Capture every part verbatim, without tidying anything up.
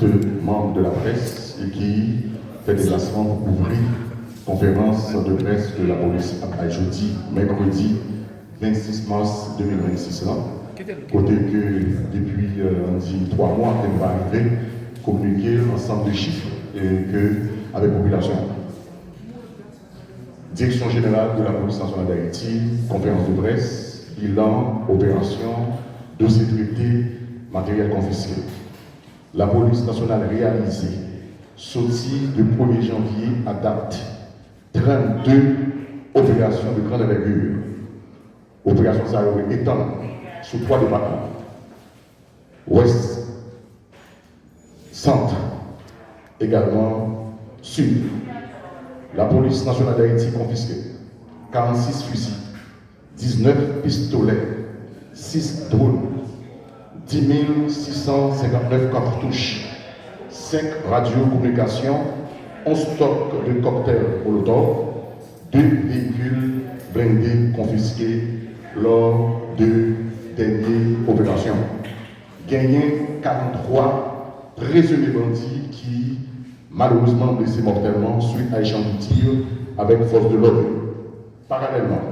de manm de la près e ki fè deplasman pou kouvri konferans de près ke lapolis ap bay jodi, mèkredi vennsis mas de mil vennsis la, kote ke depi, euh, ann di, twa mwa ke nou pa rive kominike ansanm de chif, e ke avèk popilasyon an. Direction Générale de la Police Nationale d'Haïti, conférence de presse, bilan, opération, dossier traité, matériel confisqué. Lapolis Nasyonal reyalize, soti de premye janvye a dat, trannde operasyon de grande envergure. Operasyon sa yo etann sou twa depatman, Wès, Sant, egalman Sid. Lapolis Nasyonal Dayiti konfiske karannsis fizi, diznèf pistolè, sis dwòn, dis mil sis san senkannèf katouch, senk radyo kominikasyon, onz stòk de kòktèl molotòv, de veyikil blende konfiske lò de dènye operasyon. Genyen karanntwa prezime bandi ki malerezman blese mòtèlman swit a echanj de tir avèk fòs de lòd yo. Paralèlman,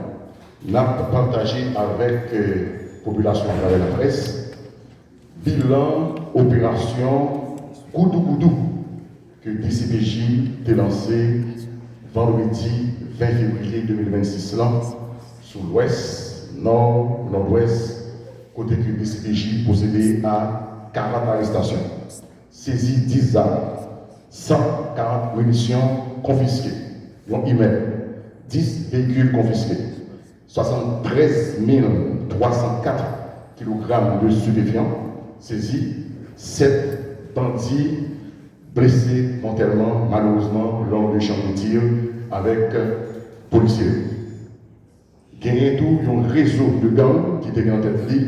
n ap pataje avèk, eh, popilasyon atravè laprès bilan operasyon goudougoudou ke D C P J te lanse vandredi ven fevriye de mil vennsis lan sou Lwès, Nò, Nòdwès, kote ke D C P J pwosede a karant arestasyon, sezi dis zam, san karant minisyon konfiske, yon imèb, dis veyikil konfiske, swasanntrèz mil twa san kat kilogram de stupéfiant sezi, sèt bandi blese mòtèlman, malerezman, lò de echanj de tir avèk polisye yo. Genyen tou yon rezo de gang ki te gen an tèt li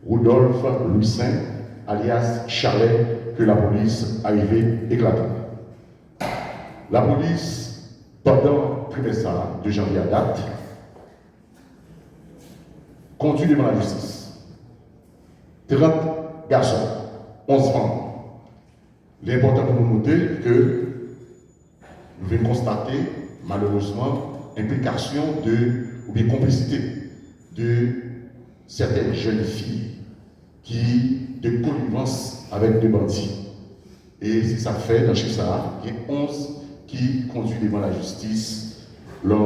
Rudolph Louissaint, alyas Chalè, ke lapolis arive eklate. Lapolis, pandan trimès sa a, de janvye a dat, kondui devan lajistis trant gason, onz fanm. Li enpòtan pou nou note ke nou vin konstate, malerezman, enplikasyon de, oubyen konplisite de sètèn jèn fi ki de konivans avèk de bandi. E se sa k fè, nan chif sa a, gen onz ki kondui devan lajistis lò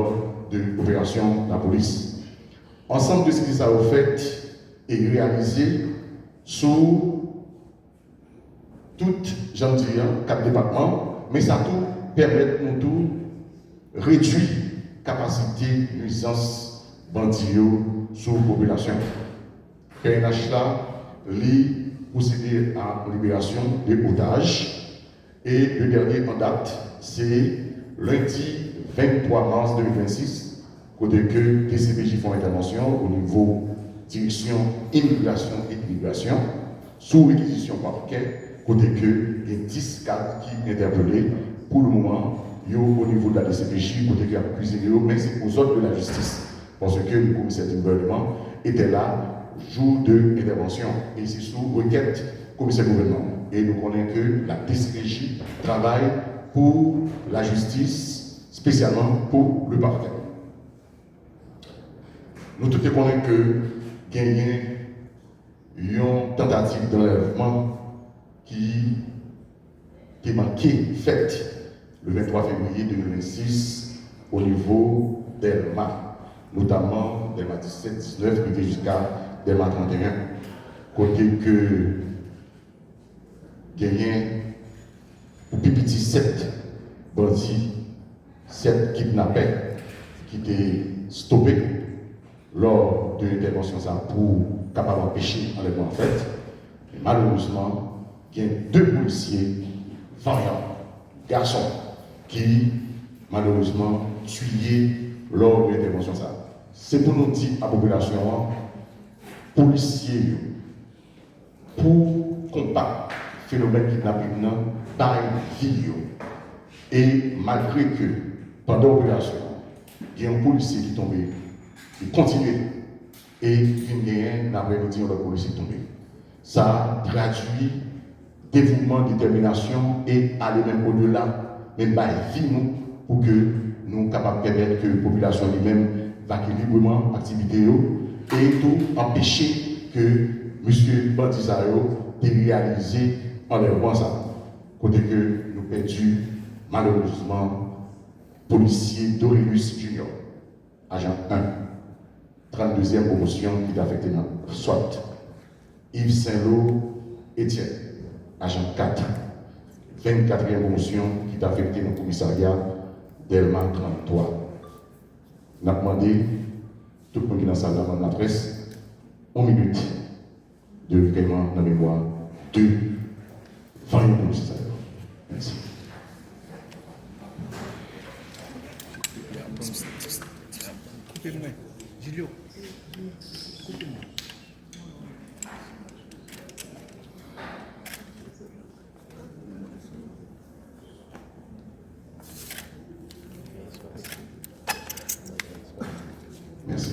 de operasyon lapolis. Ansanm de sezi sa yo fèt e reyalize sou tout, jan m di an, kat depatman, men sa tou pèmèt nou tou redui kapasite nwizans bandi yo sou popilasyon. P N H la, li pwosede a liberasyon de otaj, e le dènye an dat, se lendi venntwa mas de mil vennsis, kote ke D C P J fè yon entèvansyon o nivo Direksyon Imigrasyon e Imigrasyon, sou rekizisyon pakè, kote ke gen dis kad ki entèpele. Pou le moman, yo o nivo de la D C P J, kote ke y ap kizine yo, men se aux ordres de la justice. Paske le komisè du gouvernement était là jour de entèvansyon. E se sou rekèt komisè gouvènman. E nou konnen ke la D C P J travay pou lajistis, espesyalman pou le pakè. Nou tout te konnen ke genyen yon tantativ danlèvman ki te manke fèt le venntwa fevriye de mil vennsis o nivo Dèlma, notaman Dèlma disèt, diznèf, rive jiska Dèlma trannteyen, kote ke genyen pou pi piti sèt bandi, sèt kidnapè ki te stope lò de entèvansyon sa a pou kapab anpeche anlèvman an fèt. Men malerezman, gen de polisye vanyan, gason, ki malerezman tiye lò de entèvansyon sa a. Se pou nou di a popilasyon an, polisye yo, pou konbat fenomèn kidnaping nan, bay vi yo. E malgre ke pandan operasyon an, gen yon polisye ki tonbe, li kontinye, e vin genyen nan aprèmidi yon lòt polisye ki tonbe. Sa tradui devouman, detèminasyon e ale menm odela, menm bay vi nou pou ke nou kapab pèmèt ke popilasyon li menm vake libreman aktivite yo e tou anpeche ke mesye bandi sa yo te reyalize anlèvman sa, kote ke nou pèdi malerezman polisye Dorélus Junior, ajan en, tranndezyèm pwomosyon ki t afekte nan swat. Yves Saint-Lô Etienne, ajan kat, vennkatriyèm pwomosyon ki t afekte nan komisarya Dèlma tranntwa. N ap mande tout moun ki nan sal la, manm laprès, yon minit de rekèyman nan memwa de vanyan polisye sa yo. Mèsi. Koupe mwen. Jilyo, koupe mwen. Mèsi.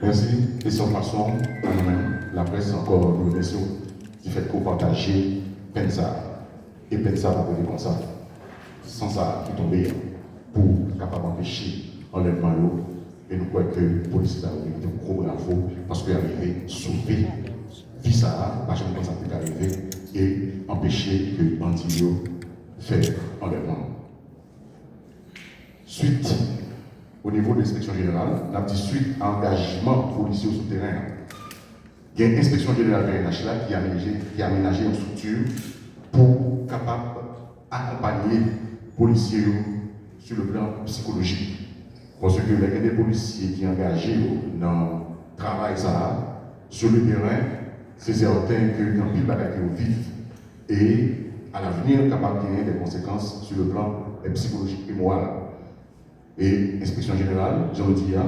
Mèsi. E se yon fason, nou menm, laprès, ankò, nou remèsye w difèt ke w pataje pèn sa a. E pèn sa a pa rete konsa. San sa a ki tonbe an pou kapab anpeche anlèvman yo. E nou kwè ke polisye sa yo merite yon gwo bravo paske y a rive sove vi sa a, pa janm panse sa te ka rive, e anpeche ke bandi yo fè anlèvman. Swit, o nivo de enspeksyon jeneral, n ap di swit a angajman polisye yo sou teren an. Gen enspeksyon jeneral P N H la ki amenaje, ki amenaje yon estrikti pou kapab akonpaye polisye yo sou le plan sikolojik. Paske lè gen de polisye ki angaje yo nan travay sa a, sou le teren, se sèten ke gen anpil bagay ke yo viv. E, alavni, kapab genyen de konsekans sou le plan, eh, sikolojik e moral. E enspeksyon jeneral, jan nou di a,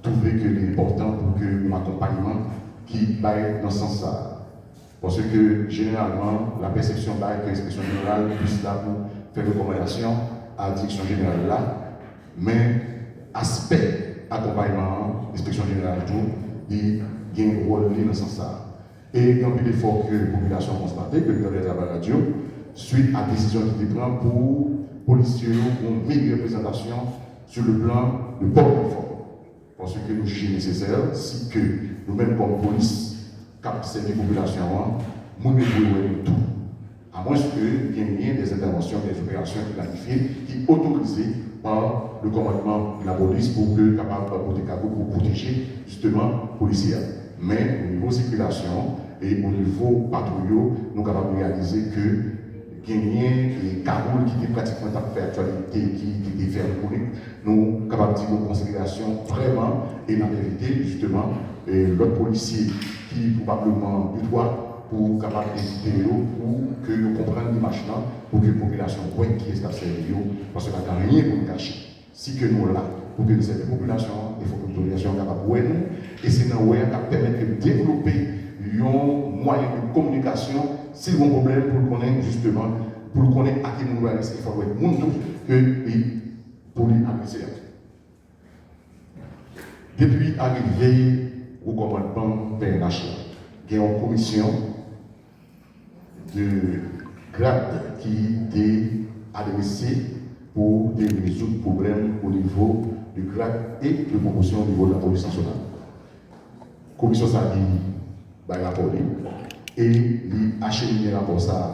twouve ke li enpòtan pou ke yon akonpayman ki bay nan sans sa a. Paske, jeneralman, lapèsepsyon bay ke enspeksyon jeneral plis la pou fè rekòmandasyon a direksyon jeneral la, men aspè akonpayman an, enspeksyon jeneral tou, li gen wòl li nan sans sa a. E gen anpil efò ke popilasyon an konstate, ke nou tande atravè radyo, swit a desizyon ki te pran pou polisye yo gen yon meyè prezantasyon sou le plan de port uniforme. Paske nou jije nesesè, si ke nou menm kòm polis k ap sèvi popilasyon an, moun yo dwe wè nou tou. Amwenske genyen de entèvansyon, de operasyon ki planifye, ki otorize pa le kòmandman lapolis pou ke kapab pote kagoul pou pwoteje jisteman polisye a. Men, o nivo sikilasyon e o nivo patwouy yo, nou kapab reyalize ke genyen, e, kagoul ki te pratikman t ap fè aktyalite, ki, ki te fè konik, nou kapab di yon konsiderasyon vrèman, e n ap envite, jisteman, e, lòt polisye ki pwobableman de twa pou kapab envite yo, pou ke yo konprann demach lan, pou ke popilasyon wè kiyès k ap sèvi yo, paske pa gen anyen pou n kache. Si ke nou la pou ke nou sèvi popilasyon an, e fòk ke popilasyon an kapab wè nou, e se nan wè a k ap pèmèt ke nou devlope yon mwayen de kominikasyon, si l gen yon pwoblèm, pou l konnen, jisteman, pou l konnen a ki moun l adrese, e fòk l wè moun tou ke li, pou li adrese a. Depi arive wo kòmandman P N H la, gen yon komisyon de grad ki te adrese pou te rezoud pwoblèm o nivo de grad e de pwomosyon o nivo de lapolis nasyonal. Komisyon sa a li bay rapò li e li achemine rapò sa a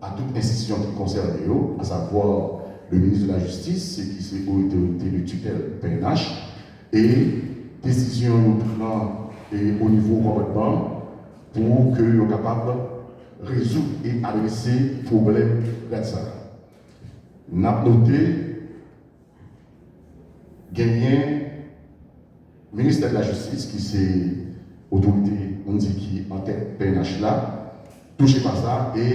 a tout enstitisyon ki konsène yo, asavwa le ministre de la Justice, ki se otorite de titèl P N H, e desizyon yo pran, e, o nivo kòmandman pou ke yo kapab rezoud e adrese pwoblèm grad sa a. N ap note, genyen Ministè de la Jistis, ki se otorite, nou di, ki antèt P N H la, touche pa sa e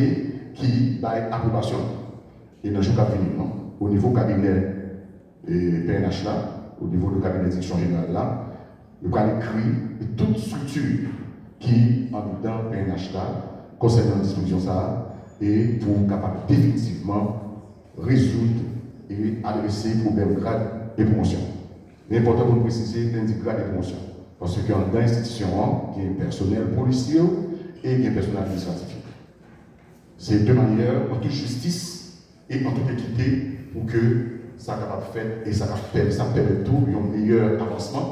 ki bay apwobasyon. E nan jou k ap vini yo, o nivo kabinè, e, P N H la, o nivo de kabinè direksyon jeneral la, yo pral ekri tout estrikti ki anndan P N H la konsènan dispozisyon sa a, e pou kapab definitivman rezoud e adrese pwoblèm grad de pwomosyon. Li enpòtan pou nou presize, lè n di grad de pwomosyon. Paske anndan enstitisyon an, gen pèsonèl polisye yo e gen pèsonèl administratif yo. Se de manyè, an tout jistis e an tout ekite, pou ke sa kapab fèt e sa k ap pèmèt, sa pèmèt tou yon meyè avansman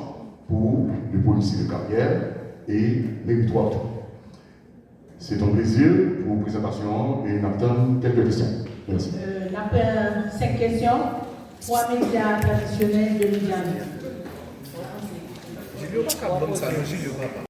pou le policier de carrière e meritwa tou. Se yon plezi pou prezantasyon an e n ap tann kèlke kesyon. Mèsi. Euh, n ap pran senk kesyon. Twa medya tradisyonèl, de medya nou. Julio pa ka ban m sa non, Julio papa.